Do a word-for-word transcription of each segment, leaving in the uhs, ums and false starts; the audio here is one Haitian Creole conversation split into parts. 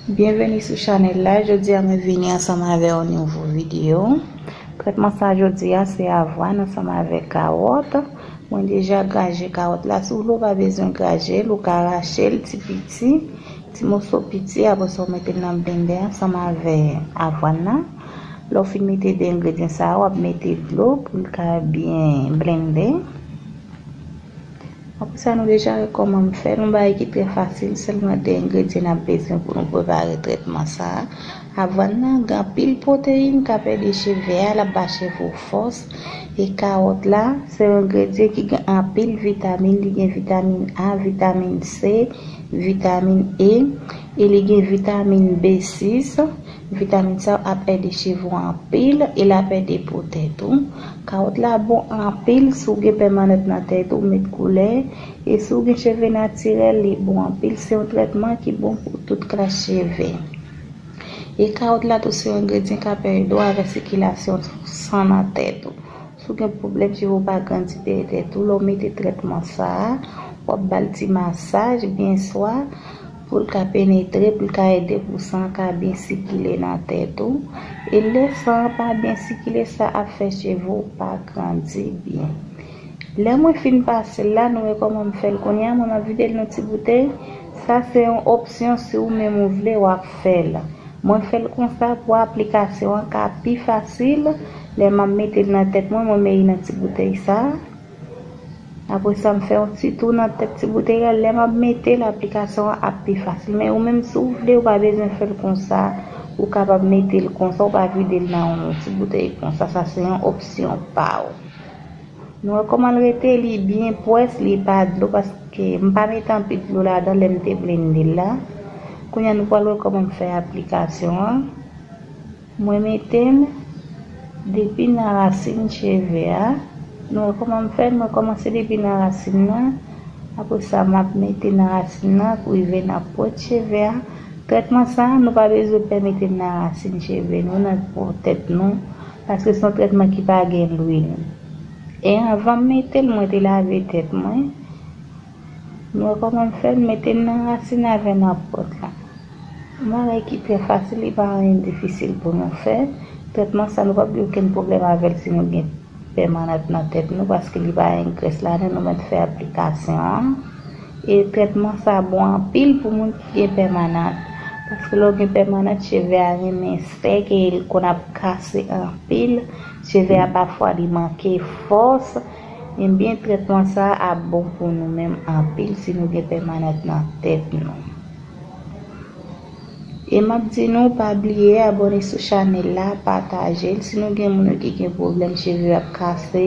Byenveni sou chanèl la. Jodi a mwen vini ansanm avè yon nouvo videyo. Trètman sa jodi a se avwàn ansanm avè kawòt. Mwen deja graje kawòt la. Si w vle, w pa bezwen graje l, ou ka rache l ti piti, ti moso piti, apre sa w mete l nan blendè ansanm avè avwàn nan. Lè w fin mete de engredyan sa yo, w ap mete dlo pou l ka byen blende. Apre sa, nou deja wè kòman m fè l. Yon bagay ki trè fasil, sèlman de engredyan n ap bezwen pou nou prepare trètman sa a. Avwàn nan gen anpil pwoteyin k ap ede cheve a, l ap ba cheve w fòs. E kawòt la, se yon engredyan ki gen anpil vitamin. Li gen vitamin A, vitamin C, vitamin E, e li gen vitamin B sis. Vitamin sa yo ap ede cheve w anpil e l ap ede po tèt ou. Kawòt la bon anpil si w gen pèmanant nan tèt ou, met koulè. E si w gen cheve natirèl, li bon anpil. Se yon trètman ki bon pou tout klas cheve. E kawòt la tou se yon engredyan k ap ede w avèk sikilasyon san nan tèt ou. Si w gen pwoblèm cheve w pa grandi dèyè tèt ou, lè w mete trètman sa a, w ap ba l ti masaj byen swa pou l ka penetre, pou l ka ede pou san an ka byen sikile nan tèt ou. E lè san an pa byen sikile, sa ap fè cheve w pa grandi byen. Lè mwen fin pase l la, nou wè kòman m fè l kounye a, mwen m ap vide l nan ti boutèy. Sa se yon opsyon, si ou menm ou vle, w ap fè l. Mwen fè l konsa pou aplikasyon an ka pi fasil. Lè m ap mete l nan tèt mwen, mwen mete nan ti boutèy sa. Apre sa, m fè yon ti tou nan tèt ti boutèy la. Lè m ap mete l, aplikasyon an ap pi fasil. Men ou menm, si w vle, ou pa bezwen fè l konsa. Ou kapab mete l konsa, ou pa vide l nan yon ti boutèy konsa. Sa se yon opsyon pa w. Nou wè kòman l rete, li byen pwès, li pa dlo, paske m pa mete anpil dlo ladan lè m te blende l la. Kounye a, nou pral wè kòman m fè aplikasyon an. Mwen mete l depi nan rasin cheve a. Nou wè kòman m fè l, mwen kòmanse depi nan rasin nan. Apre sa, m ap mete nan rasin nan pou rive nan pwent cheve a. Trètman sa a, nou pa bezwen pè mete l nan rasin cheve nou, nan po tèt nou, paske se yon trètman ki pa gen lwil. E anvan m mete l, mwen te lave tèt mwen. Nou wè kòman m fè l, mete l nan rasin avè nan pwent la. Yon bagay ki trè fasil, li pa anyen difisil pou nou fè. Trètman sa, nou p ap gen okenn pwoblèm avè l si nou gen pèmanant nan tèt nou, paske li pa gen grès ladan, nou mèt fè aplikasyon an. E trètman sa bon anpil pou moun ki gen pèmanant. Paske lè w gen pèmanant, cheve a renmen sèk e l konn ap kase anpil. Cheve a pafwa li manke fòs. Ebyen, trètman sa ap bon pou nou menm anpil si nou gen pèmanant nan tèt nou. E m ap di nou, pa bliye abòne sou chanèl la, pataje l. Si nou gen moun ki gen pwoblèm cheve ap kase,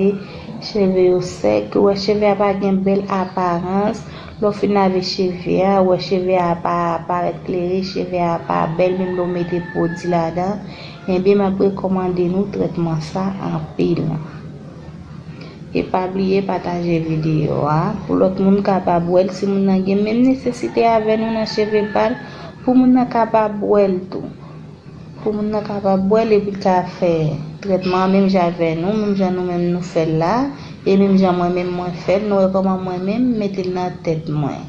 cheve yo sèk, ou wè cheve a pa gen bèl aparans, lè w fin lave cheve a, ou wè cheve a pa parèt klere, cheve a pa bèl, menm lè w mete pwodui ladan, ebyen, m ap rekòmande nou trètman sa anpil. E pa bliye pataje videyo a pou lòt moun kapab wè l, si moun nan gen menm nesesite avè nou nan cheve pa l, pou moun nan kapab wè l tou. Pou moun nan kapab wè l epi l ka fè trètman an menm jan avè nou, menm jan nou menm nou fè l la, e menm jan mwen menm mwen fè l, nou wè kòman mwen menm m mete l nan tèt mwen.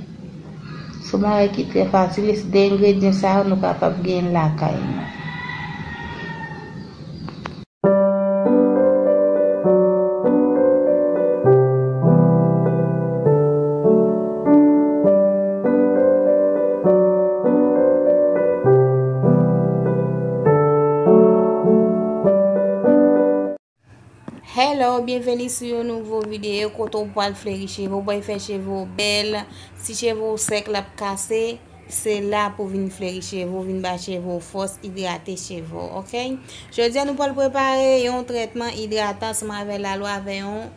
Se yon bagay ki trè fasil, e se de engredyan sa yo nou kapab genyen lakay nou. Hello, byenveni sou yon nouvo videyo kote w pral fleri cheve w, pral fè cheve w bèl. Si cheve w sèk, l ap kase, se la pou vin fleri cheve w, vin ba cheve w fòs, idrate cheve w, oke? Jodi a, nou pral prepare yon trètman idratan ansanm avè lalwa, avè yon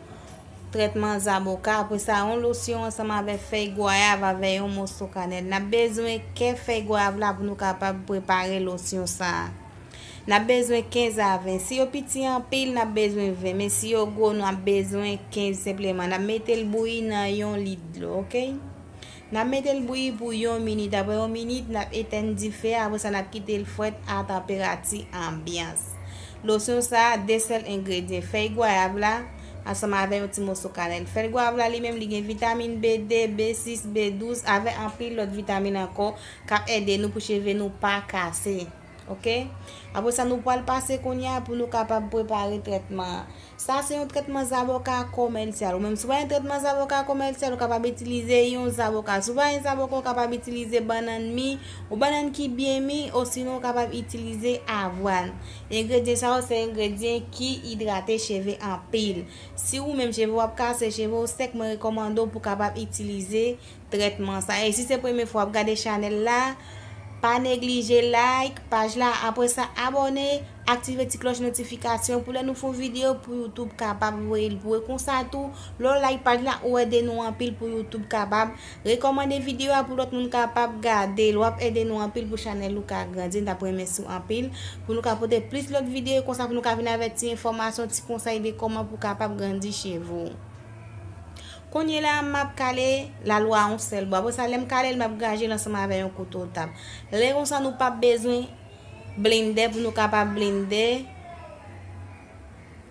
trètman zaboka. Apre sa, yon losyon ansanm avè fèy gwayav, avè yon moso kanèl. N ap bezwen kè fèy gwayav la pou nou kapab prepare losyon sa a. N ap bezwen kenz a ven. Si yo piti anpil, n ap bezwen ven. Men si yo gwo, n ap bezwen kenz senpleman. N ap mete l bouyi nan yon lit dlo, oke? N ap mete l bouyi pou yon minit. Apre yon minit, n ap etèn dife a. Apre sa, n ap kite l frèt a tanperati anbyans. Losyon sa a, de sèl engredyan. Fèy gwayav la, ansanm avè yon ti moso kanèl. Fèy gwav la li menm li gen vitamin B de, B sis, B douz, avè anpil lòt vitamin ankò k ap ede nou pou cheve nou pa kase. Oke? Apre sa, nou pral pase kounye a pou nou kapab prepare trètman an. Sa se yon trètman zaboka komèsyal. Ou menm, si w pa gen trètman zaboka komèsyal, ou kapab itilize yon zaboka. Si w pa gen zaboka, ou kapab itilize bannann mi, ou bannann ki byen mi, osinon ou kapab itilize avwàn. Engredyen sa yo se engredyen ki idrate cheve anpil. Si ou menm cheve w ap kase, cheve w sèk, mwen rekòmande w pou w kapab itilize trètman sa. E si se premye fwa w ap gade chanèl la, pa neglije like paj la, apre sa abòne, aktive ti klòch notifikasyon pou lè nou fè yon videyo pou YouTube kapab voye l pou ou. Konsa tou, lè w like paj la, ou ede nou anpil pou YouTube kapab rekòmande videyo a pou lòt moun kapab gade l. W ap ede nou anpil pou chanèl ou ka grandi. N t ap renmèsye w anpil pou nou ka pote plis lòt videyo konsa, pou nou ka vin avèk ti enfòmasyon, ti konsèy de kòman pou kapab grandi cheve w. Kounye la, m ap kale lalwa yon sèl bò. Apre sa, lè m kale l, m ap graje l ansanm avè yon kouto tab. Lè konsa, nou p ap bezwen blendè pou nou kapab blendè,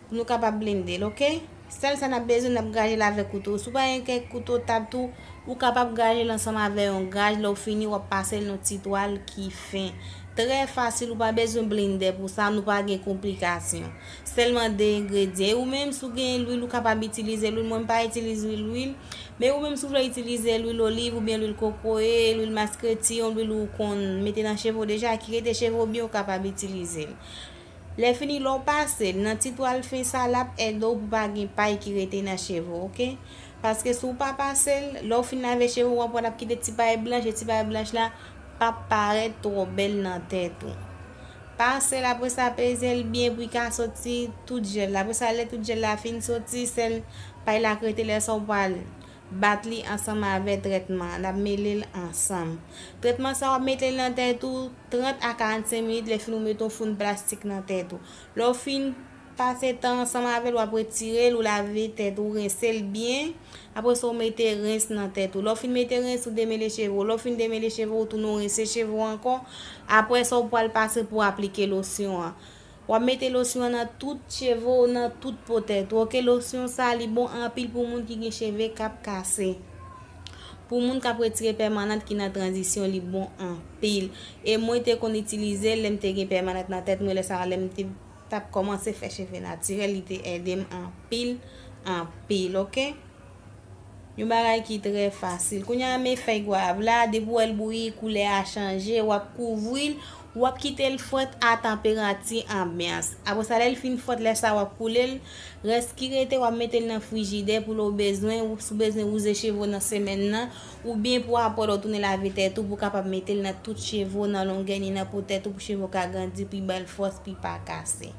pou nou kapab blendè l, oke? Sèl sa n ap bezwen, n ap graje l avèk kouto. Si w pa gen kèk kouto tab tou, ou kapab graje l ansanm avè yon graj. Lè w fini, w ap pase l nan ti twal ki fen. Trè fasil, ou pa bezwen blendè pou sa, nou pa gen konplikasyon. Sèlman de engredyan. E ou menm, si w gen lwil, ou kapab itilize lwil. Mwen, m pa itilize lwil. Men ou menm, si w vle itilize lwil oliv oubyen lwil kokoye, lwil maskreti, yon lwil ou konn mete nan cheve w deja, ki rete cheve w byen, ou kapab itilize l. Lè fini, lè w pase l nan ti twal fen sa, l ap ede w pou pa gen pay ki rete nan cheve w, oke? Paske si w pa pase l, lè w fin lave cheve w, w ap wè l ap kite ti pay blanch, e ti pay blanch la p ap parèt twò bèl nan tèt ou. Pase l, apre sa, peze l byen pou l ka soti tout jèl la. Apre sa, lè tout jèl la fin soti, sèl pay la k rete, lè sa w pral bat li ansanm avè trètman an. N ap mele l ansanm. Trètman sa, w ap mete l nan tèt ou trant a karannsenk minit, lè fini w mete yon foun plastik nan tèt ou. Lè w fin pase tan ansanm avè l, w ap retire l, ou lave tèt ou, rense l byen. Apre sa, w mete rens nan tèt ou. Lè w fin mete rens, ou demele cheve w. Lè w fin demele cheve w, ou tounen w rense cheve w ankò. Apre sa, w pral pase pou w aplike losyon an. W ap mete losyon an nan tout cheve w, nan tout po tèt ou. Oke, losyon sa, li bon anpil pou moun ki gen cheve k ap kase. Pou moun k ap retire pèmanant ki nan tranzisyon, li bon anpil. E mwen te konn itilize l lè m te gen pèmanant nan tèt mwen, lè sa a, lè m te t ap kòmanse fè cheve natirèl, li te ede m anpil, anpil, oke? Yon bagay ki trè fasil. Kounye a, men fèy gwav la, depi w wè l bouyi, koulè a chanje, w ap kouvri l, w ap kite l frèt a tanperati anbyans. Apre sa, lè l fin frèt, lè sa a, w ap koule l. Rès ki rete, w ap mete l nan frijidè pou lè w bezwen, ou, si w bezwen wouze cheve w nan semèn nan, oubyen pou apre lè w tounen lave tèt ou, pou w kapab mete l nan tout cheve w, nan longè ni nan po tèt ou, pou cheve w ka grandi pi bèl fòs, pi pa kase.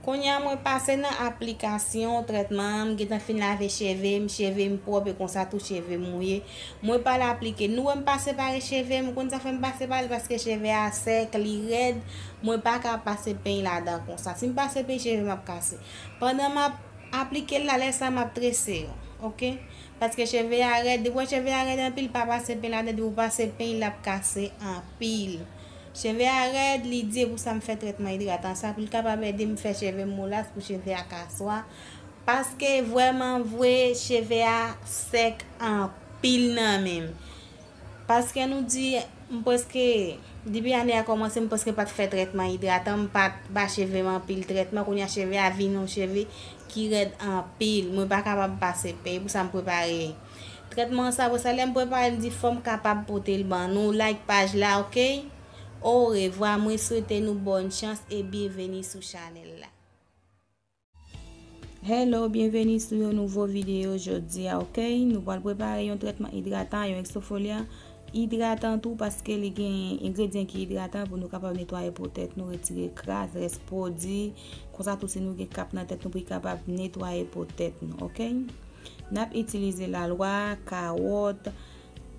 Kounye a, mwen pase nan aplikasyon trètman an. M gentan fin lave cheve m, cheve m pwòp, e konsa tou cheve m mouye. Mwen pral aplike l. Nou wè m pa separe cheve m, ou konn sa fè m pa separe l, paske cheve a sèk, li rèd. Mwen pa ka pase peny ladan konsa. Si m pase peny, cheve m ap kase. Pandan m ap aplike l la, lè sa a m ap trese yo, oke? Paske cheve a rèd, depi w wè cheve a rèd anpil, pa pase peny ladan, depi w pase peny, l ap kase anpil. Cheve a rèd, li di, e pou sa m fè trètman idratan sa, pou l kapab ede m fè cheve m molas, pou cheve a ka swa. Paske vrèman vre, cheve a sèk anpil nan men m. Paske nou di, m prèske, depi ane a kòmanse, m prèske pa t fè trètman idratan, m pa t ba cheve m anpil trètman, kounye a cheve a vin yon cheve ki rèd anpil. Mwen pa kapab pase peny, pou sa m prepare trètman sa, pou sa lè m prepare, m di fò m kapab pote l ban nou. Like paj la, oke? Orevwa, mwen swete nou bòn chans e byenveni sou chanèl la. Hello, byenveni sou yon nouvo videyo jodi a, oke? Nou pral prepare yon trètman idratan, yon eksfoliyan idratan tou, paske li gen engredyan ki idratan pou nou kapab netwaye po tèt nou, retire kras, rès pwodui. Konsa tou, si nou gen kap nan tèt nou, pou li kapab netwaye po tèt nou, oke? N ap itilize lalwa, kawòt,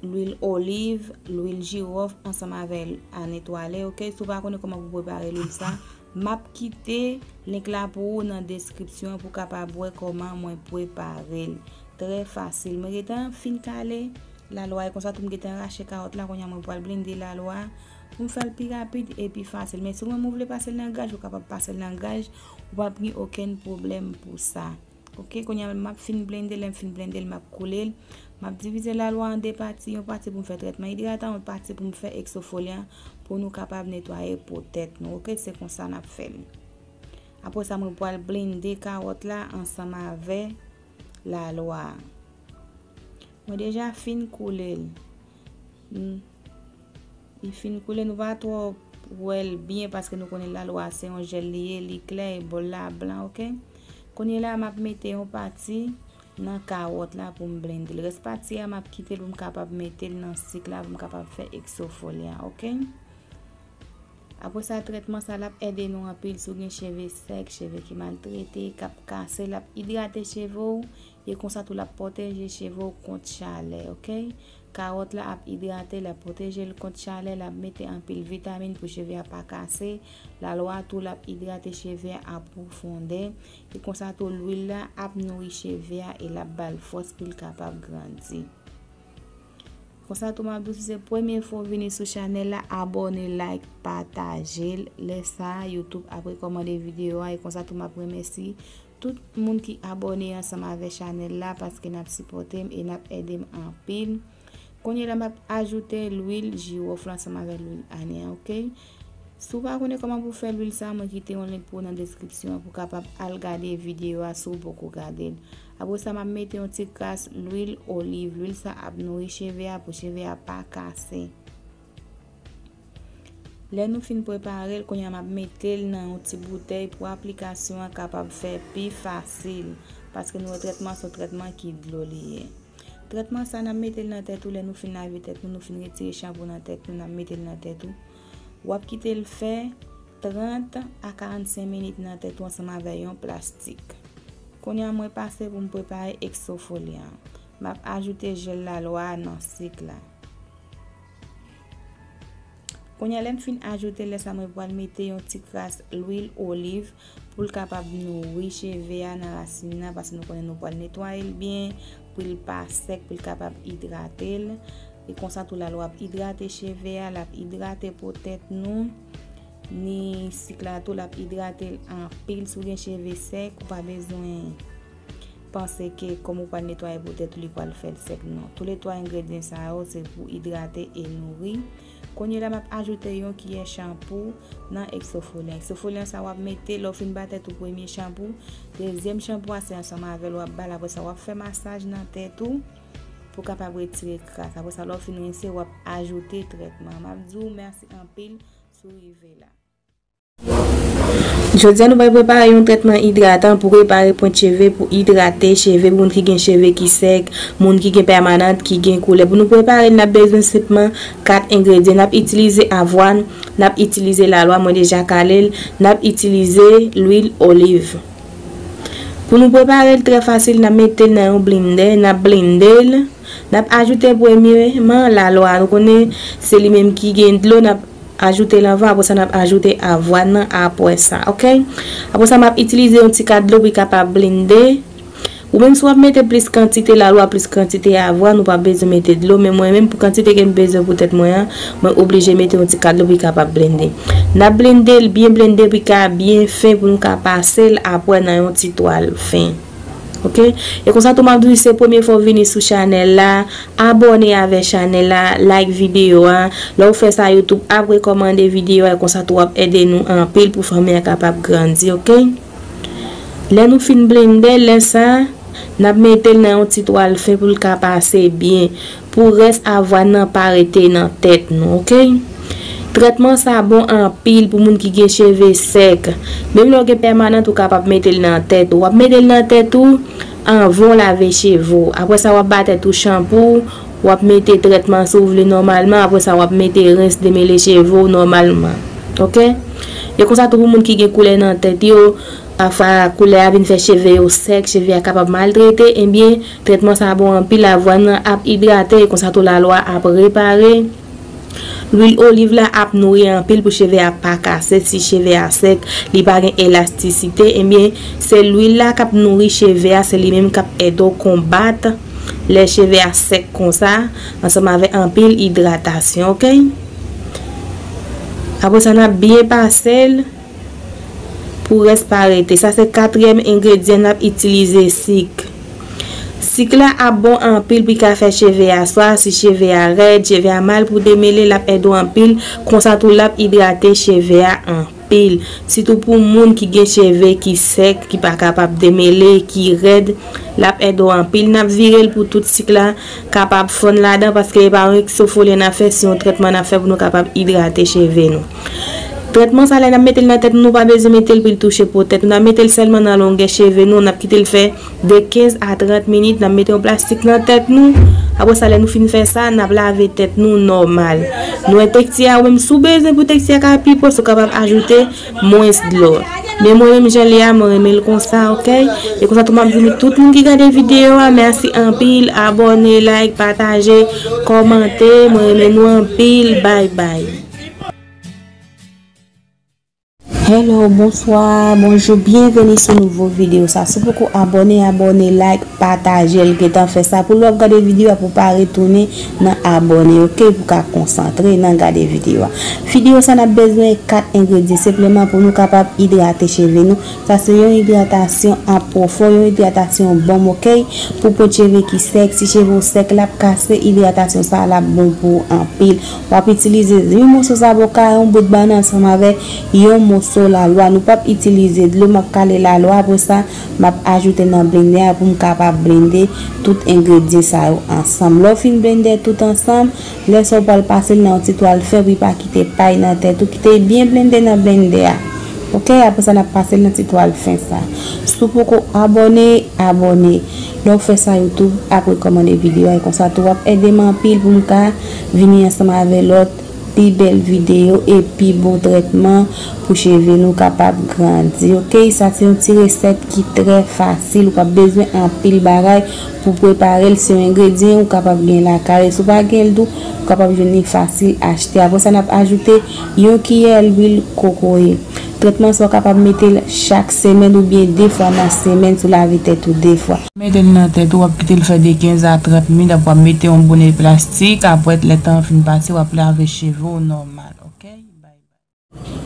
lwil oliv, lwil jiwòf ansanm avè l a netwale, oke? Si w pa konnen kòman pou prepare lwil sa, m ap kite link la pou ou nan deskripsyon pou w kapab wè kòman mwen prepare l. Trè fasil. Mwen gentan fin kale Lalwa, e konsa tou m gentan rache kawòt la, kounye a mwen pral blende lalwa pou m fè l pi rapid e pi fasil. Men si w menm ou vle pase l nan graj, ou kapab pase l nan graj, ou p ap gen okenn pwoblèm pou sa. Ok, kounye a m ap fin blende, lè m fin blende l, m ap koule l. M ap divize lalwa an de pati, yon pati pou m fè trètman idratan, yon pati pou m fè eksofoliyan, pou nou kapab netwaye po tèt nou. Ok, se konsa n ap fè l. Apre sa, mwen pral blende kawòt la ansanm avè lalwa a. Mwen deja fin koule l. Hmm. Li fin koule, nou pa twò wè l byen paske nou konnen lalwa se yon jèl li ye, li klè e bòl la blan, ok? Kounye la, m ap mete yon pati nan kawòt la pou m blende l. Rès pati a, m ap kite l pou m kapab mete l nan sik la, pou m kapab fè eksofoliyan, ok? Apre sa, trètman sa l ap ede nou anpil si w gen cheve sèk, cheve ki maltrete, k ap kase, l ap idrate cheve w, e konsa tou l ap pwoteje cheve w kont chalè, ok? Kawòt la ap idrate, l ap pwoteje l kont chalè, l ap mete anpil vitamin pou cheve a pa kase. Lalwa tou l ap idrate cheve a an pwofondè, e konsa tou lwil la ap nouri cheve a e l ap ba l fòs pou l kapab grandi. Konsa tou m ap di w, si se premye fwa w vini sou chanèl la, abòne, like, pataje l. Lè sa a, YouTube ap rekòmande videyo a, e konsa tou m ap remèsye tout moun ki abòne ansanm avè chanèl la, paske n ap sipòte m e n ap ede m anpil. Kounye la, m ap ajoute lwil jiwòf la ansanm avè lwil ane a, ok? Si w pa konnen kòman pou fè lwil sa, mwen kite yon link pou ou nan deskripsyon an pou w kapab al gade videyo a si w poko gade l. Apre sa, m ap mete yon ti kras lwil oliv. Lwil sa ap nouri cheve a pou cheve a pa kase. Lè nou fin prepare l, kounye a m ap mete l nan yon ti boutèy pou aplikasyon an kapab fè pi fasil, paske nou wè trètman se yon trètman ki dlo li ye. Trètman sa n ap mete l nan tèt ou, lè nou fin lave tèt nou, nou fin retire chanpou nan tèt nou, n ap mete l nan tèt ou. W ap kite l fè trant a karannsenk minit nan tèt ou ansanm avè yon plastik. Kounye a mwen pase pou m prepare eksofoliyan an. M ap ajoute jèl lalwa a nan sik la. Kounye a lè m fin ajoute l, lè sa mwen pral mete yon ti kras lwil oliv pou l kapab nouri cheve a nan rasin nan, paske nou konnen nou pral netwaye l byen, pou l pa sèk, pou l kapab idrate l. E konsa tou lalwa ap idrate cheve a, l ap idrate po tèt nou. Ni sik la tou, l ap idrate l anpil. Si w gen cheve sèk, ou pa bezwen panse ke kòm ou pral netwaye po tèt ou, li pral fè l sèk, non. Toulètwa engredyan sa yo, se pou idrate e nouri. Kounye la, m ap ajoute yon kiyè chanpou nan eksofoliyan. Eksofoliyan sa w ap mete lè w fin ba tèt ou premye chanpou. Dezyèm chanpou a, se ansanm avè l w ap ba l. Apre sa, w ap fè masaj nan tèt ou pou kapab retire kras. Apre sa, lè w fin rense, w ap ajoute trètman. M ap di w mèsi anpil si w rive la. Jodi a, nou pral prepare yon trètman idratan pou repare pwent cheve, pou idrate cheve, pou moun ki gen cheve ki sèk, moun ki gen pèmanant, ki gen koulè. Pou nou prepare l, n ap bezwen senpman kat engredyan. N ap itilize avwàn, n ap itilize lalwa, mwen deja kale l, n ap itilize lwil oliv. Pou nou prepare l trè fasil, n ap mete l nan yon blendè, n ap blende l, n ap ajoute premyeman lalwa. Nou konnen se li menm ki gen dlo, n ap ajoute l anvan, apre sa n ap ajoute avwàn nan apre sa, ok? Apre sa, m ap itilize yon ti kat dlo pou l kapab blende. Ou menm si w ap mete plis kantite lalwa, plis kantite avwàn, ou pa bezwen mete dlo, men mwen menm pou kantite ke m bezwen pou tèt mwen an, mwen oblije mete yon ti kat dlo pou l kapab blende. N ap blende l byen blende pou l ka byen fen pou nou ka pase l apre nan yon ti twal fen. Ok? E konsa tou m ap di w, si se premye fwa w vini sou chanèl la, abòne avè chanèl la, like videyo a. Lè w fè sa, YouTube ap rekòmande videyo a, e konsa tou w ap ede nou anpil pou fanmi an kapab grandi, ok? Lè nou fin blende, lè sa, n ap mete l nan yon ti twal fen pou l ka pase byen, pou rès avwàn nan pa rete nan tèt nou, ok? Trètman sa bon anpil pou moun ki gen cheve sèk. Menm lè w gen pèmanant, ou kapab mete l nan tèt ou. W ap mete l nan tèt ou anvan w lave cheve w. Apre sa, w ap ba tèt ou chanpou, w ap mete trètman si w vle nòmalman. Apre sa, w ap mete rens demele cheve w nòmalman. Ok? E konsa tou pou moun ki gen koulè nan tèt yo, pafwa koulè a vin fè cheve yo sèk, cheve a kapab maltrete, ebyen, trètman sa bon anpil, avwàn nan ap idrate, e konsa tou lalwa ap repare. Lwil oliv la ap nouri anpil pou cheve a pa kase. Si cheve a sèk, li pa gen elastisite, ebyen, se lwil la k ap nouri cheve a, se li menm k ap ede w konbat lè cheve a sèk konsa, ansanm avèk anpil idratasyon, oke? Apre sa, n ap byen pase l pou rès pa rete. Sa se katriyèm engredyan n ap itilize, sik. Sik la ap bon anpil pou l ka fè cheve a swa, si cheve a rèd, cheve a mal pou demele, l ap ede w anpil. Konsa tou, l ap idrate cheve a anpil. Sitou pou moun ki gen cheve ki sèk, ki pa kapab demele, ki rèd, l ap ede w anpil. N ap vire l pou tout sik la kapab fonn ladan, paske e pa yon eksfoliyan n ap fè, se yon trètman n ap fè pou nou kapab idrate cheve nou. Trètman sa, lè n ap mete l nan tèt nou, nou pa bezwen mete l pou l touche po tèt nou. N ap mete l sèlman nan longè cheve nou, n ap kite l fè de kenz a trant minit, n ap mete yon plastik nan tèt nou. Apre sa, lè nou fin fè sa, n ap lave tèt nou nòmal. Nou wè teksti a, ou menm si w bezwen pou teksti a ka pi pwòp, ou kapab ajoute mwens dlo. Men mwen menm jan l ye a, mwen renmen l konsa, oke? E konsa tou m ap di nou tout moun ki gade videyo a, mèsi anpil, abòne, like, pataje, kòmante, mwen renmen nou anpil, bay bay. Hello, bonswa, bonjou, byenveni sou nouvo videyo sa. Si w poko abòne, abòne, like, pataje l, gentan fè sa. Pou lè w ap gade videyo a, pou w pa retounen nan abòne, oke, pou w ka konsantre nan gade videyo a. Videyo sa, n ap bezwen kat engredyan senpleman pou nou kapab idrate cheve nou. Sa se yon idratasyon an pwofon, yon idratasyon bonm, oke? Pou po cheve ki sèk, si cheve w sèk, l ap kase, idratasyon sa, l ap bon pou ou anpil. W ap itilize yon moso zaboka, yon bout bannann ansanm avèk yon moso lalwa. Nou p ap itilize dlo, m ap kale lalwa, apre sa, m ap ajoute nan blendè a pou m kapab blende tout engredyan sa yo ansanm. Lè w fin blende tout ansanm, lè sa w pral pase l nan yon ti twal fen pou l pa kite pay nan tèt ou, kite l byen blende nan blendè a. Oke, apre sa, n ap pase l nan ti twal fen sa. Si w poko abòne, abòne. Lè w fè sa, YouTube ap rekòmande videyo a, e konsa tou w ap ede m anpil pou m ka vini ansanm avè lòt pi bèl videyo e pi bon trètman pou cheve nou kapab grandi. Oke, sa se yon ti resèt ki trè fasil, ou p ap bezwen anpil bagay pou prepare l, se yon engredyan ou kapab gen lakay ou. Si w pa gen l tou, ou kapab jwenn li fasil achte. Apre sa, n ap ajoute yon kiyè lwil kokoye. Trètman sa, w kapab mete l chak semèn oubyen de fwa nan semèn si w lave tèt ou de fwa. Mete l nan tèt ou, w ap kite l fè de kenz a trant minit, apre w ap mete yon bonè plastik, apre lè tan an fin pase, w ap lave cheve w nòmal, oke? Bye bye.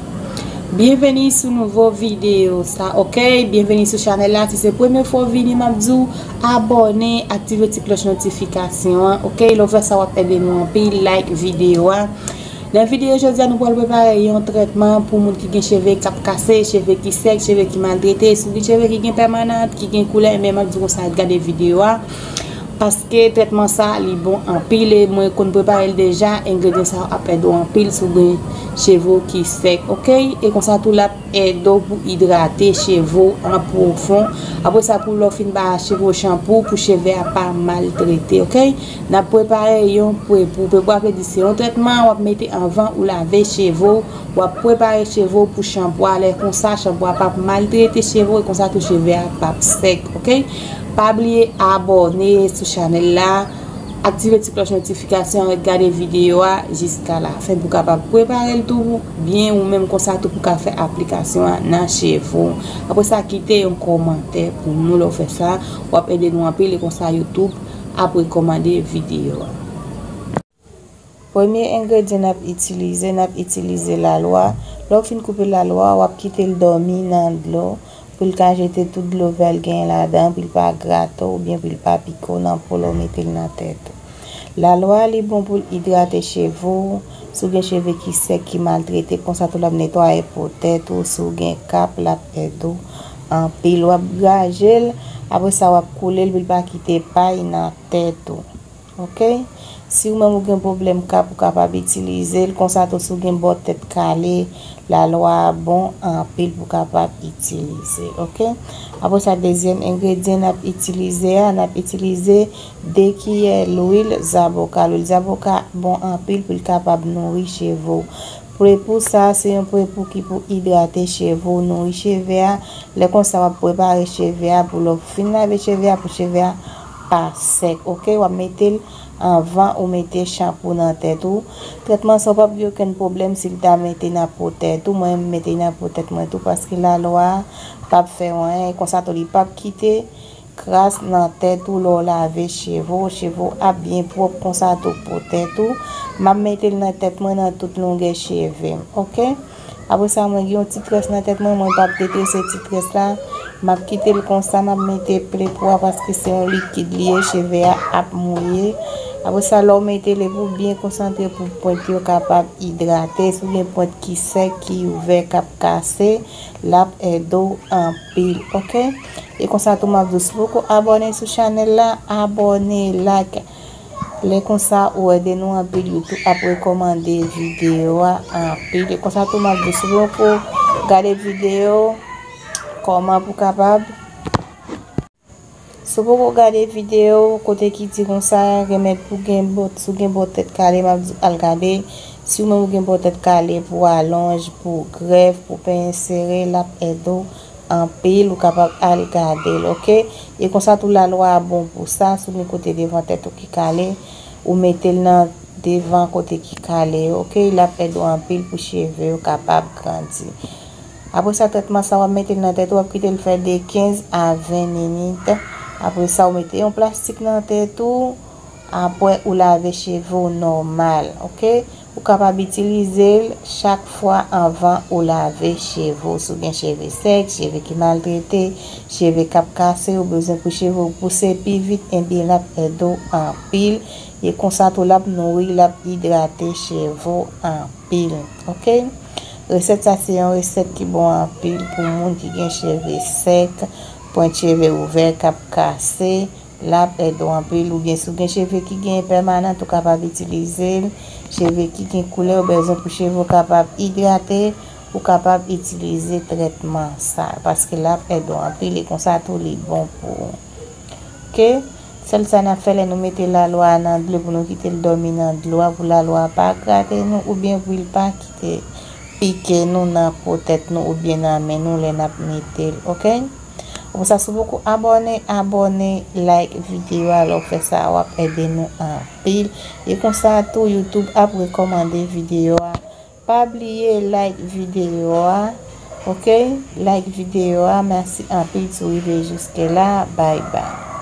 Byenveni sou nouvo videyo sa, oke? Byenveni sou chanèl la. Si se premye fwa w vini, m ap di w abòne, aktive ti klòch notifikasyon an, oke? Lè w fè sa, w ap ede nou anpil, like videyo a. Nan videyo jodi a, nou pral prepare yon trètman pou moun ki gen cheve k ap kase, cheve ki sèk, cheve ki maltrete. Si w gen cheve ki gen pèmanant, ki gen koulè, men m ap di w konsa, gade videyo a. Paske trètman sa, li bon anpil e mwen konn prepare l deja. Engredyan sa yo ap ede w anpil si w gen cheve w ki sèk, oke? E konsa tou, l ap ede w pou idrate cheve w an pwofon. Apre sa, pou lè w fin ba cheve w chanpou, pou cheve a pa maltrete, oke? N ap prepare yon prepou. Prepou a vle di se yon trètman w ap mete anvan ou lave cheve w. W ap prepare cheve w pou chanpou a. Lè konsa, chanpou a p ap maltrete cheve w e konsa tou cheve a p ap sèk, oke? Pa bliye abòne sou chanèl la, aktive ti klòch notifikasyon an, ret gade videyo a jiska lafen pou w kapab prepare l tou byen ou menm konsa tou pou w ka fè aplikasyon an nan cheve w. Apre sa, kite yon kòmantè pou nou lè w fè sa, w ap ede nou anpil e konsa YouTube ap rekòmande videyo a. Premye engredyan n ap itilize, n ap itilize lalwa. Lè w fin koupe lalwa, w ap kite l dòmi nan dlo pou l ka jete tout dlo vè l genyen ladan, pou l pa grate w oubyen pou l pa pike w nan po lè w mete l nan tèt ou. Lalwa a, li bon pou l idrate cheve w. Si w gen cheve ki sèk, ki maltrete, konsa tou l ap netwaye po tèt ou. Si w gen kap, l ap ede w anpil. W ap graje l, apre sa w ap koule l pou l pa kite pay nan tèt ou. Oke? Si ou menm ou gen pwoblèm kap, ou kapab itilize l. Konsa tou, si w gen bò tèt kale, lalwa a bon anpil pou w kapab itilize. Oke? Apre sa, dezyèm engredyan n ap itilize a, n ap itilize de kiyè lwil zaboka. Lwil zaboka bon anpil pou l kapab nouri cheve w. Prepou sa, se yon prepou ki pou idrate cheve w, nouri cheve a. Lè konsa, w ap prepare cheve a pou lè w fin lave cheve a, pou cheve a pa sèk, oke? W ap mete l anvan ou mete chanpou nan tèt ou. Trètman sa, w p ap gen okenn pwoblèm si l ta mete nan po tèt ou. Mwen, m mete nan po tèt mwen tou, paske lalwa a p ap fè w anyen. E konsa tou, li p ap kite kras nan tèt ou lè w lave cheve w. Cheve w ap byen pwòp konsa tou pou tèt ou. M ap mete l nan tèt mwen nan tout longè cheve m, oke? Apre sa, mwen gen yon ti krès nan tèt mwen, mwen p ap detrese ti krès la. M ap kite l konsa, m ap mete plepou a paske se yon likid li ye, cheve a ap mouye. Apre sa, lè w mete l, epi w byen konsantre pou pwent yo kapab idrate. Si w gen pwent ki sèk, ki ouvè, k ap kase, l ap ede w anpil, oke? E konsa tou m ap di w, si w poko abòne sou chanèl la, abòne, like. Lè konsa, ou ede nou anpil, YouTube ap rekòmande videyo a anpil. E konsa tou m ap di w, si w poko gade videyo, kòman pou kapab. Si w poko gade videyo, kote ki di konsa, remèd pou gen bò, si w gen bò tèt kale, m ap di w al gade. Si w menm ou gen bò tèt kale, pou alonj, pou grèf, pou penyen sere, l ap ede w anpil, ou kapab al gade l, oke? E konsa tou lalwa a bon pou sa, si w gen kote devan tèt ou ki kale, ou mete l nan devan kote ki kale yo, oke? L ap ede w anpil pou cheve yo kapab grandi. Apre sa, trètman sa, w ap mete l nan tèt ou, w ap kite l fè de kenz a ven minit. Apre sa, ou mete yon plastik nan tèt ou. Apre ou lave cheve w nòmal, oke? Ou kapab itilize l chak fwa anvan ou lave cheve w. Si w gen cheve sèk, cheve ki maltrete, cheve k ap kase, ou bezwen pou cheve w pouse pi vit, ebyen l ap ede w anpil. E konsa tou l ap nouri, l ap idrate cheve w anpil, oke? Resèt sa se yon resèt ki bon anpil pou moun ki gen cheve sèk, pwent cheve ouvè, k ap kase. L ap ede w anpil, oubyen si w gen cheve ki gen pèmanant, ou kapab itilize l. Cheve ki gen koulè, ou bezwen pou cheve w kapab idrate, ou kapab itilize trètman sa, paske l ap ede w anpil, e konsa tou li bon pou ou. Oke? Sèl sa n ap fè, lè nou mete lalwa a nan dlo, pou nou kite l dòmi nan dlo a, pou lalwa a pa grate nou, oubyen pou l pa kite pike nou nan po tèt nou, oubyen nan men nou lè n ap mete l, oke? Konsa, si w poko abòne, abòne, like videyo a. Lè w fè sa, w ap ede nou anpil. E konsa tou, YouTube ap rekòmande videyo a. Pa bliye like videyo a, oke? Like videyo a. Mèsi anpil si w rive jiske la. Bye bye.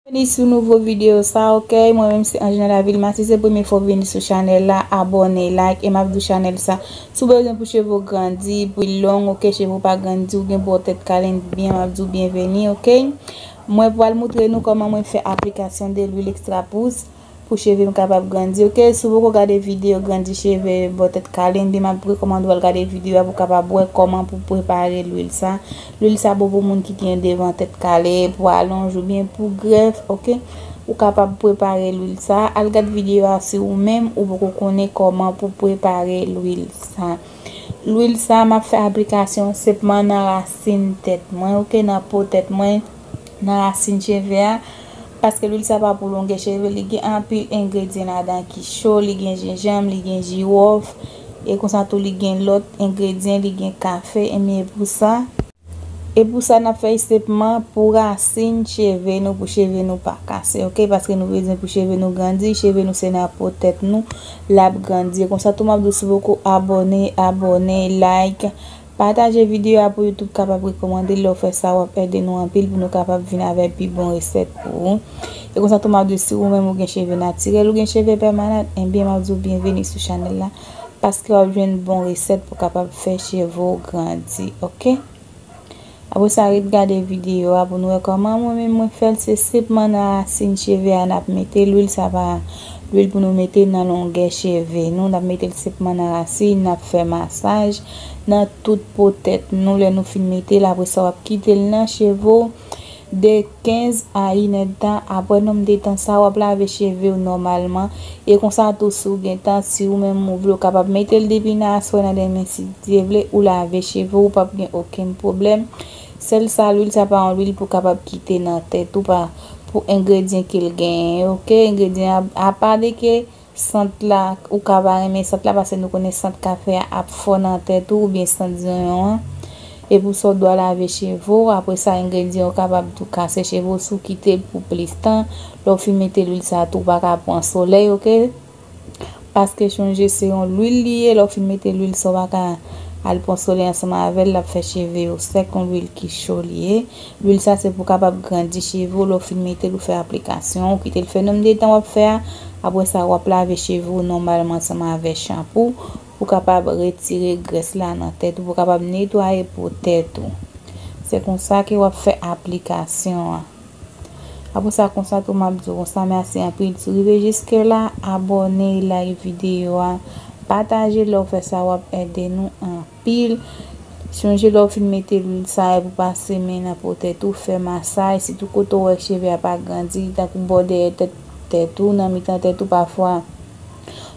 Byenveni sou nouvo videyo sa, oke? Mwen menm se Anjina Lavil Mati, se premye fwa w vini sou chanèl la, abòne, like, e m ap di w chanèl sa, si w bezwen pou cheve w grandi, pou l long, oke, cheve w pa grandi, ou gen bò tèt kale, byen, m ap di w byenveni, oke? Mwen pral moutre nou kòman mwen fè aplikasyon de lwil ekstra pous pou cheve m kapab grandi, oke? Si w poko gade videyo grandi cheve bò tèt kale, ebyen m ap rekòmande w al gade videyo a pou w kapab wè kòman pou prepare lwil sa. Lwil sa bon pou moun ki gen devan tèt kale, pou alonj oubyen pou grèf, oke? Ou kapab prepare lwil sa. Al gad videyo a si ou menm ou poko konnen kòman pou prepare lwil sa. Lwil sa, m ap fè aplikasyon senpman nan rasin tèt mwen, oke, nan po tèt mwen, nan rasin cheve a, paske lwil sa pa pou longè cheve, li gen anpil engredyan ladan ki cho, li gen jenjanm, li gen jiwòf, e konsa tou li gen lòt engredyan, li gen kafe, ebyen e pou sa, e pou sa n ap fè senpman pou rasin cheve nou, pou cheve nou pa kase, oke? Paske nou bezwen pou cheve nou grandi, cheve nou se nan po tèt nou l ap grandi. Konsa tou m ap di w si w poko abòne, abòne, like, pataje videyo a pou YouTube kapab rekòmande l. Lè w fè sa, w ap ede nou anpil pou nou kapab vin avèk pi bon resèt pou ou. E konsa tou m ap di w si ou menm ou gen cheve natirèl, ou gen cheve pèmanant, ebyen m ap di w byenveni sou chanèl la. paske w ap jwenn bon resèt pou kapab fè cheve w grandi, oke? Apre sa, ret gade videyo a pou nou wè kòman mwen menm mwen fè l. Se senpman nan rasin cheve a n ap mete lwil. Sa pa lwil pou nou mete nan longè cheve nou. N ap mete l senpman nan rasin, n ap fè masaj nan tout po tèt nou. Lè nou fin mete l, apre sa, w ap kite l nan cheve w de kenz a inèdtan. Apre nonm de tan sa, w ap lave cheve w nòmalman. E konsa tou, si w gen tan, si ou menm ou vle, w kapab mete l depi nan aswè, nan demen, si Dye vle, ou lave cheve w, ou p ap gen okenn pwoblèm. Sèl sa, lwil sa pa yon lwil pou kapab kite nan tèt ou, pa pou engredyan ke l genyen yo, oke? Engredyan a, apa de ke sant la, ou ka pa renmen sant la, paske nou konnen sant kafe a ap fò nan tèt ou, oubyen sant zonyon an. E pou sa, w dwa lave cheve w. Apre sa, engredyan yo kapab tou kase cheve w si w kite l pou plis tan. Lè w fin mete lwil sa a tou, ou pa ka pran solèy, oke? Paske chonje se yon lwil li ye, lè w fin mete lwil sa, w pa ka al pran solèy ansanm avè l, l ap fè cheve yo sèk, yon lwil ki cho li ye. Lwil sa se pou kapab grandi cheve w, lè w fin mete l, ou fè aplikasyon, ou kite l fè nonm de tan w ap fè a. Apre sa, w ap lave cheve w nòmalman ansanm avè chanpou pou kapab retire grès la nan tèt ou, pou kapab netwaye po tèt ou. Se konsa ke w ap fè aplikasyon an. Apre sa, konsa tou, m ap di w konsa, mèsi anpil. Si w rive jiske la, abòne, like videyo a, pataje, lè w fè sa, w ap ede nou anpil. Sonje lè w fin mete lwil sa a pou pase men nan po tèt ou, fè masaj, sitou kote w wè cheve a pa grandi, tankou bò dèyè tèt, tèt ou, nan mitan tèt ou, pafwa.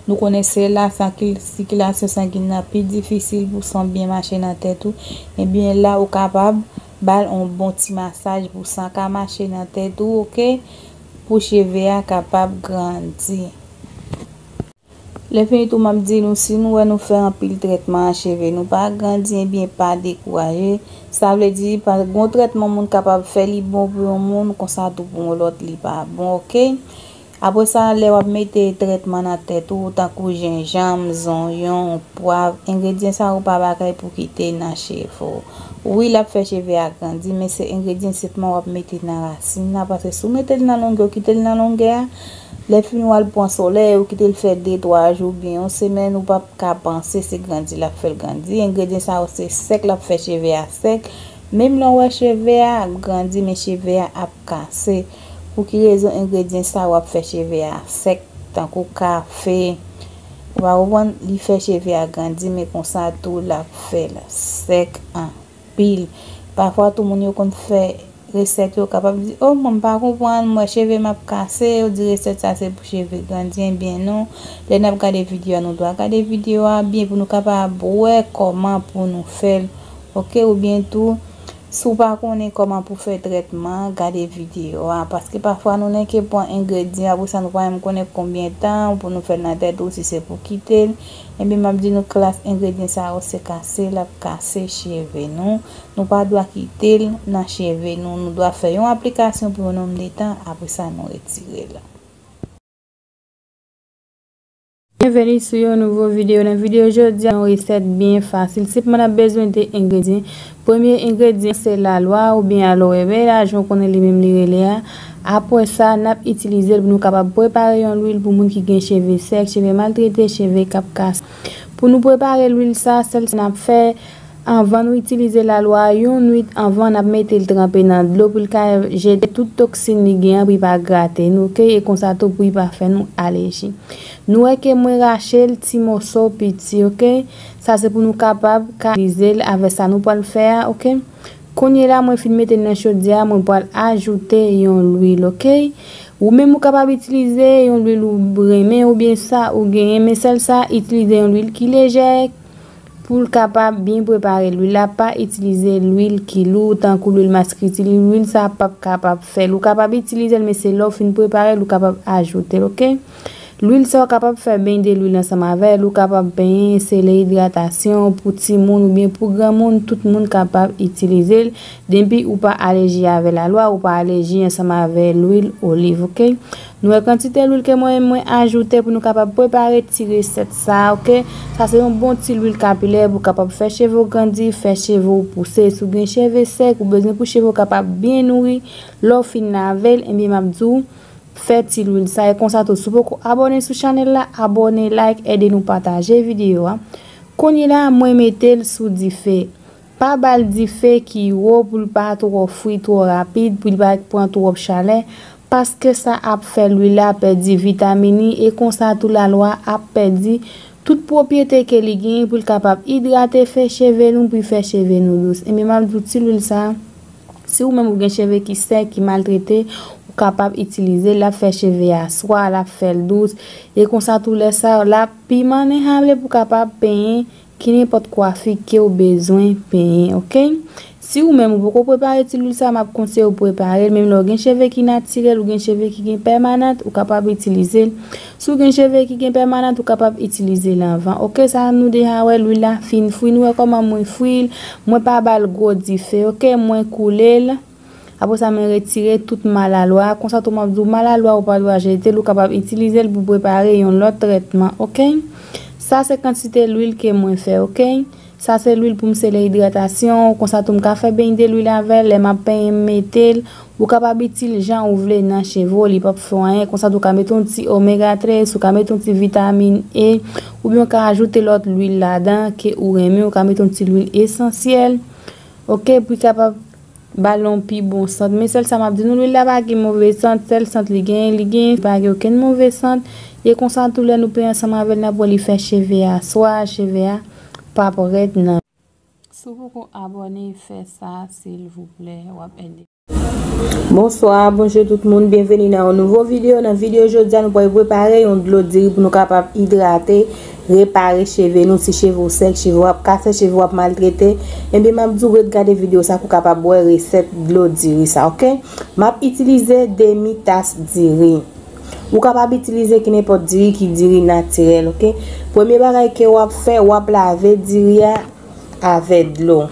Nou konnen se la san ki-, sikilasyon sangen nan pi difisil pou san byen mache nan tèt ou. Ebyen la, ou kapab ba l yon bon ti masaj pou san ka mache nan tèt ou, oke? Pou cheve a kapab grandi. Lè fini tou, m ap di nou, si nou wè nou fè anpil trètman a cheve nou pa grandi, ebyen pa dekouraje. Sa vle di, pa, gon trètman moun kapab fè, li bon pou yon moun, konsa tou pou yon lòt, li pa bon, oke? Apre sa, lè w ap mete trètman nan tèt ou, tankou jenjanm, zonyon, pwav, engredyan sa yo pa bagay pou kite nan cheve w. Wi, l ap fè cheve a grandi, men se engredyan senpman w ap mete nan rasin nan, paske si w mete l nan longè, w kite l nan longè a, lè fini w al pran solèy, ou kite l fè de, twa jou, oubyen yon semèn, ou p ap ka panse se grandi l ap fè l grandi. Engredyan sa yo se sèk, l ap fè cheve a sèk. Menm lè w wè cheve a ap grandi, men cheve a ap kase. Pou ki rezon engredyan sa yo ap fè cheve a sèk, tankou kafe? Ou pa konprann, li fè cheve a grandi, men konsa tou l ap fè l sèk anpil. Pafwa tou moun yo konn fè resèt yo kapab di, "O, mwen m pa konprann, mwen cheve m ap kase, yo di resèt sa se pou cheve grandi." Ebyen non, lè n ap gade videyo a, nou dwa gade videyo a byen pou nou kapab wè kòman pou nou fè l, oke? Oubyen tou, si w pa konnen kòman pou fè trètman an, gade videyo a, paske pafwa nou nèke pran engredyan, apre sa nou pa menm konnen konbyen tan pou nou fè l nan tèt ou, si se pou kite l. Ebyen, m ap di nou klas engredyan sa yo se kase, l ap kase cheve nou. Nou pa dwa kite l nan cheve nou. Nou dwa fè yon aplikasyon pou yon nonm de tan, apre sa nou retire l. Byenveni sou yon nouvo videyo. Nan videyo jodi a, yon resèt byen fasil. Senpman, n ap bezwen de engredyan. Premye engredyan se lalwa oubyen aloe vera, jan w konnen li menm li rele a. Apre sa, n ap itilize l pou nou kapab prepare yon lwil pou moun ki gen cheve sèk, cheve maltrete, cheve k ap kase. Pou nou prepare lwil sa, sèl sa n ap fè, anvan nou itilize lalwa a, yon nwit anvan, n ap mete l tranpe nan dlo pou l ka jete tout toksin li gen an, pou li pa grate nou, oke? E konsa tou pou li pa fè nou alèji. Nou wè ke mwen rache l ti moso piti, oke? Sa se pou nou kapab ka itilize l avè sa nou pral fè a, oke? Kounye la, mwen fin mete l nan chodyè a, mwen pral ajoute yon lwil, oke? Ou menm ou kapab itilize yon lwil ou renmen oubyen sa ou genyen, men sèl sa, itilize yon lwil ki lejè, pou l kapab byen prepare lwil la, pa itilize lwil ki lou, tankou lwil maskritil, lwil sa p ap kapab fè l. Ou kapab itilize l, men se lè w fin prepare l, ou kapab ajoute l, oke? Lwil sa, w kapab fè beny de lwil ansanm avè l, ou kapab benyen, se le idratasyon, pou timoun oubyen pou granmoun, tout moun kapab itilize l, depi ou pa alèji avè lalwa, ou pa alèji ansanm avè lwil oliv, oke? Nou wè kantite lwil ke mwen menm mwen ajoute pou nou kapab prepare ti resèt sa, oke? Sa se yon bon ti lwil kapilè pou kapab fè cheve w grandi, fè cheve w pouse. Si w gen cheve sèk, ou bezwen pou cheve w kapab byen nouri, lè w fin lave l, ebyen m ap di w, Fè ti lwil sa e konsa tou. Si w poko abòne sou chanèl la, abòne, like, ede nou pataje videyo a. Kounye la, mwen mete l sou dife. Pa ba l dife ki wo pou l pa twò fri twò rapid, pou l pa pran twòp chalè, paske sa ap fè lwil la pèdi vitamin li e konsa tou lalwa ap pèdi tout pwopyete ke li genyen pou l kapab idrate, fè cheve nou, pou l fè cheve nou dous. Ebyen, m ap di w ti lwil sa, si ou menm ou gen cheve ki sèk, ki maltrete, ou kapab itilize l, l ap fè cheve a swa, l ap fè l dous. E konsa tou lè sa, l ap pimannen hable pou kapab penyen ki nenpòt kwafi ke w bezwen penyen, oke? Si ou menm ou poko prepare ti lwil sa, m ap konseye w prepare l. Menm lè w gen cheve ki natirèl, ou gen cheve ki gen pèmanant, ou kapab itilize l. Si w gen cheve ki gen pèmanant, ou kapab itilize l anvan. Oke, sa nou deja wè, lwil la fin fri. Nou wè kòman mwen fri l. Mwen pa ba l gwo dife, oke? Mwen koule l. Apre sa, mwen retire tout malalwa. Konsa tou, m ap di w, malalwa ou pa dwa jete l, ou kapab itilize l pou prepare yon lòt trètman, oke? Sa se kantite lwil ke mwen fè, oke? Sa se lwil pou m sele idratasyon, konsa tou m ka fè beny de lwil avè l, lè m ap penyen m mete l, ou kapab itil jan ou vle nan cheve w, li p ap fè w anyen, konsa tou w ka mete yon ti omega trèz, ou ka mete yon ti vitamin E, oubyen w ka ajoute lòt lwil ladan ke ou renmen, ou ka mete yon ti lwil esansyèl, oke, pou l kapab ba l yon pi bon sant. Men sèl sa m ap di nou, lwil la pa gen move sant, sèl sant li genyen, li genyen, pa gen okenn move sant. E konsa tou lè nou penyen ansanm avè l, n ap wè li fè cheve a swa, cheve a p ap rèd nan. Si w poko abòne, fè sa, silvouplè, w ap ede. Bonswa, bonjou tout moun, byenveni nan yon nouvo videyo. Nan videyo jodi a, nou pral prepare yon dlo diri pou nou kapab idrate, repare cheve nou. Si cheve w sèk, cheve w ap kase, cheve w ap maltrete, ebyen, m ap di w ret gade videyo sa pou w kapab wè resèt dlo diri sa, oke? M ap itilize demi tas diri. Ou kapab itilize ki nenpòt diri ki diri natirèl, oke? Premye bagay ke w ap fè, w ap lave diri a avè dlo.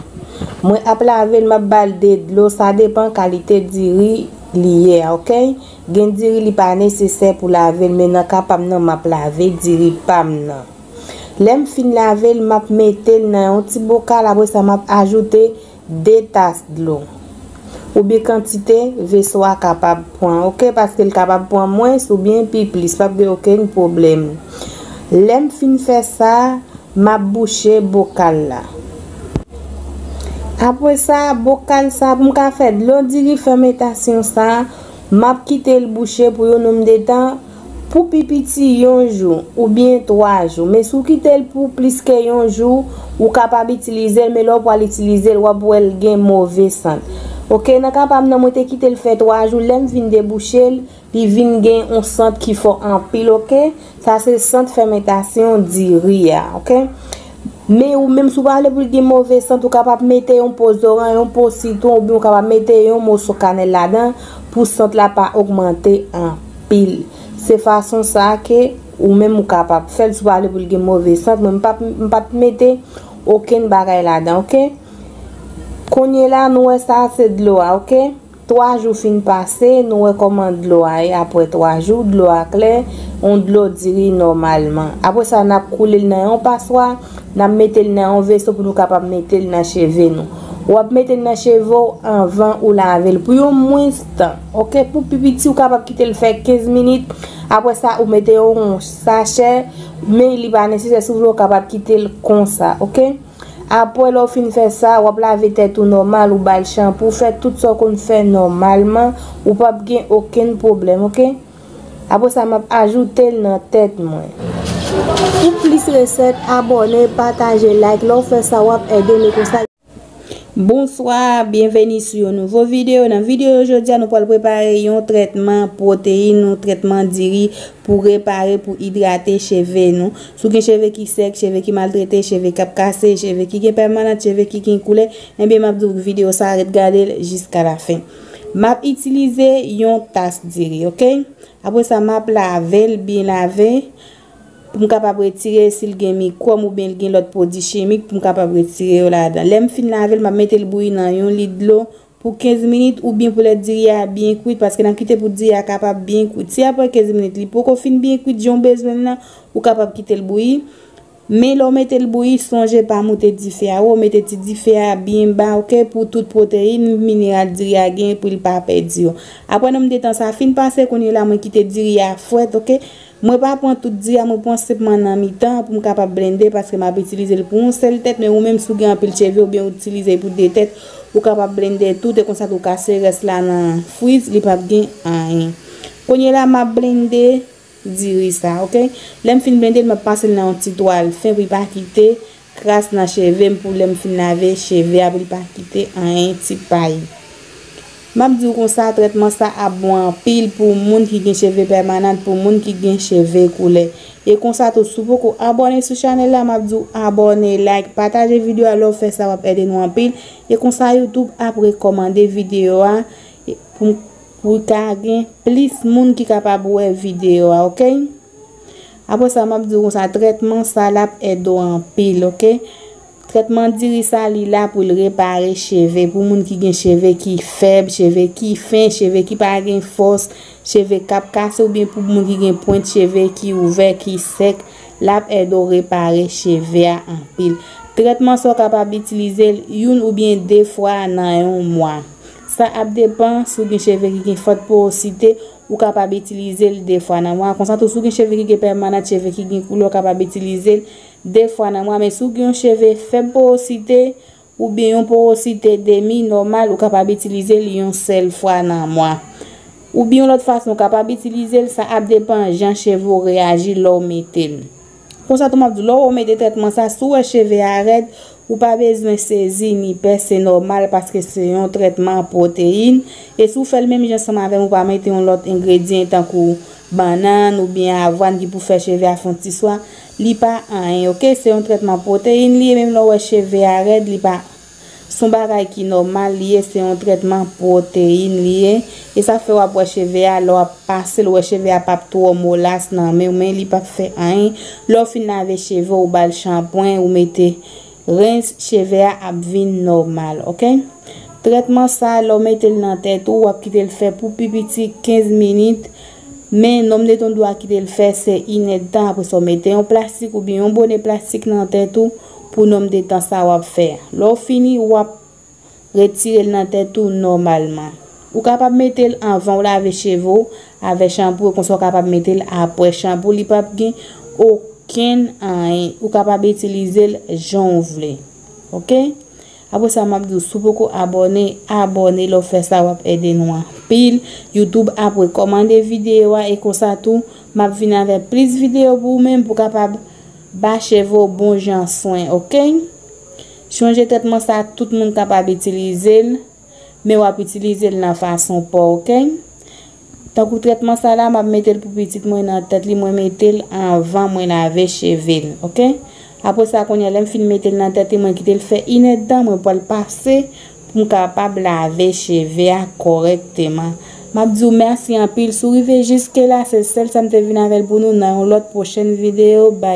Mwen ap lave l, m ap ba l de dlo, sa depan kalite diri li ye a, oke? Gen diri li pa nesesè pou lave l, men nan ka pa m nan, m ap lave diri pa m nan. Lè m fin lave l, m ap mete l nan yon ti bokal, apre sa m ap ajoute de tas dlo. Oubyen kantite veso a kapab pran, oke? Paske l kapab pran mwens oubyen pi plis, p ap gen okenn pwoblèm. Lè m fin fè sa, m ap bouche bokal la. Apre sa, bokal sa, pou m ka fè dlo diri fèmentasyon sa, m ap kite l bouche pou yon nonm de tan, pou pi piti yon jou oubyen twa jou. Men si w kite l pou plis ke yon jou, ou kapab itilize l, men lè w pral itilize l, w ap wè l gen move sant. Oke, nan ka pa m nan, mwen te kite l fè twa jou, lè m vin debouche l, li vin gen yon sant ki fò anpil, oke? Sa se sant fèmentasyon diri a, oke? Men ou menm, si w pa vle pou l gen move sant, ou kapab mete yon po zoranj, yon po sitwon, oubyen ou kapab mete yon moso kanèl ladan pou sant la pa ogmante anpil. Se fason sa ke ou menm ou kapab fè l si w pa vle pou l gen move sant. Mwen, m pa, m pa t mete okenn bagay ladan, oke? Kounye la, nou wè sa se dlo a, oke? Twa jou fin pase, nou wè kòman dlo a ye apre twa jou, dlo a klè, yon dlo diri nòmalman. Apre sa, n ap koule l nan yon paswa, n ap mete l nan yon veso pou nou kapab mete l nan cheve nou. W ap mete l nan cheve w anvan ou lave l pou yon mwens tan, oke? Pou pi piti, ou kapab kite l fè kenz minit, apre sa, ou mete yon sachè, men li pa nesesè, si w vle, ou kapab kite l konsa, oke? Apre, lè w fin fè sa, w ap lave tèt ou nòmal, ou ba l chanpou, fè tout sa w konn fè nòmalman, ou p ap gen okenn pwoblèm, oke? Apre sa, m ap ajoute l nan tèt mwen. Pou plis resèt, abòne, pataje, like. Lè w fè sa, w ap ede nou konsa. Bonswa, byenveni sou yon nouvo videyo. Nan videyo jodi a, nou pral prepare yon trètman pwoteyin, yon trètman diri pou repare, pou idrate cheve nou. Si w gen cheve ki sèk, cheve ki maltrete, cheve k ap kase, cheve ki gen pèmanant, cheve ki gen koulè, ebyen, m ap di w videyo sa a, ret gade l jiska lafen. M ap itilize yon tas diri, oke? Apre sa, m ap lave l, byen lave, pou m kapab retire si l gen mikwòb oubyen l gen lòt pwodui chimik pou m kapab retire yo ladan. Lè m fin lave l, m ap mete l bouyi nan yon lit dlo pou kenz minit oubyen pou lè diri a byen kwit, paske n ap kite pou diri a kapab byen kwit. Si apre kenz minit li poko fin byen kwit jan w bezwen l lan, ou kapab kite l bouyi. Men lè w mete l bouyi, sonje pa moute dife a wo, mete ti dife a byen ba, oke, pou tout pwoteyin mineral diri a genyen pou l pa pèdi yo. Apre nan m de tan sa fin pase, kounye la mwen kite diri a fwèt, oke. Mwen pa pran tout diri a, mwen pran senpman nan mitan pou m kapab blende, paske m ap itilize l pou yon sèl tèt, men ou menm si w gen anpil cheve oubyen w itilize l pou de tèt, ou kapab blende tou, e konsa tou kase rès la nan friz, li p ap gen anyen. Kounye la m ap blende diri sa, oke? Lè m fin blende l, m ap pase l nan yon ti twal fen pou l pa kite kras nan cheve m pou lè m fin lave cheve a pou l pa kite anyen ti pay. M ap di w konsa, trètman sa ap bon anpil pou moun ki gen cheve pèmanan, pou moun ki gen cheve koulè. E konsa tou, si w poko abòne sou chanèl la, m ap di w abòne, like, pataje videyo a, lè w fè sa, w ap ede nou anpil. E konsa, YouTube ap rekòmande videyo a pou, pou ka gen plis moun ki kapab wè videyo a, oke? Apre sa, m ap di w konsa, trètman sa l ap ede w anpil, oke? Trètman diri sa, li la pou l repare cheve. Pou moun ki gen cheve ki fèb, cheve ki fen, cheve ki pa gen fòs, cheve k ap kase oubyen pou moun ki gen pwent cheve ki ouvè, ki sèk, l ap ede w repare cheve a anpil. Trètman sa w kapab itilize l youn oubyen de fwa nan yon mwa. Sa ap depann si w gen cheve ki gen fòt porosite, ou kapab itilize l de fwa nan mwa. Konsa tou, si w gen cheve ki gen pèmanan, cheve ki gen koulè, ou kapab itilize l de fwa nan mwa. Men si w gen yon cheve fèb porosite, oubyen yon porosite demi nòmal, ou kapab itilize l yon sèl fwa nan mwa. Oubyen yon lòt fason, ou kapab itilize l, sa ap depann jan cheve w reyaji lè w mete l. Konsa tou m ap di w, lè w mete trètman sa, si w wè cheve a rèd, ou pa bezwen sezi ni pè, se nòmal paske se yon trètman pwoteyin. E si w fè l menm jan ansanm avè m, ou pa mete yon lòt engredyan tankou bannann oubyen avwàn ki pou fè cheve a fè yon ti swa, li pa anyen, oke? Se yon trètman pwoteyin li ye, menm lè w wè cheve a rèd, li pa, se yon bagay ki nòmal li ye, se yon trètman pwoteyin li ye. E sa fè w ap wè cheve a, lè w ap pase l, ou wè cheve a p ap twò molas nan men w, men li p ap fè anyen. Lè w fin lave cheve w, ou ba l chanpwen, ou mete rens, cheve a ap vin nòmal, oke? Trètman sa, lè w mete l nan tèt ou, w ap kite l fè pou pi piti kenz minit. Men nonm de ton dwa kite l fè se inèdtan, apre sa w mete yon plastik oubyen yon bone plastik nan tèt ou pou nonm de tan sa w ap fè a. Lè w fini, w ap retire l nan tèt ou nòmalman. Ou kapab mete l anvan w lave cheve w avè chanpou, e konsa w kapab mete l apre chanpou, li p ap gen okenn anyen. Ou kapab itilize l jan w vle. Oke? Apre sa, m ap di w, si w poko abòne, abòne, lè w fè sa, w ap ede nou anpil. YouTube ap rekòmande videyo a, e konsa tou, m ap vin avè plis videyo pou ou menm, pou w kapab ba cheve w bon jan swen, oke? Chonje trètman sa, tout moun kapab itilize l, men w ap itilize l nan fason pa w, oke? Tankou trètman sa la, m ap mete l pou pitit mwen nan tèt li, mwen mete l anvan mwen lave cheve l, oke? Apre sa, kounye a, lè m fin mete l nan tèt li, mwen kite l fè inèdtan, mwen pral pase pou m kapab lave cheve a kòrèkteman. M ap di w mèsi anpil. Si w rive jiske la, se sèl sa m te vin avè l pou nou nan yon lòt pwochèn videyo. Bay.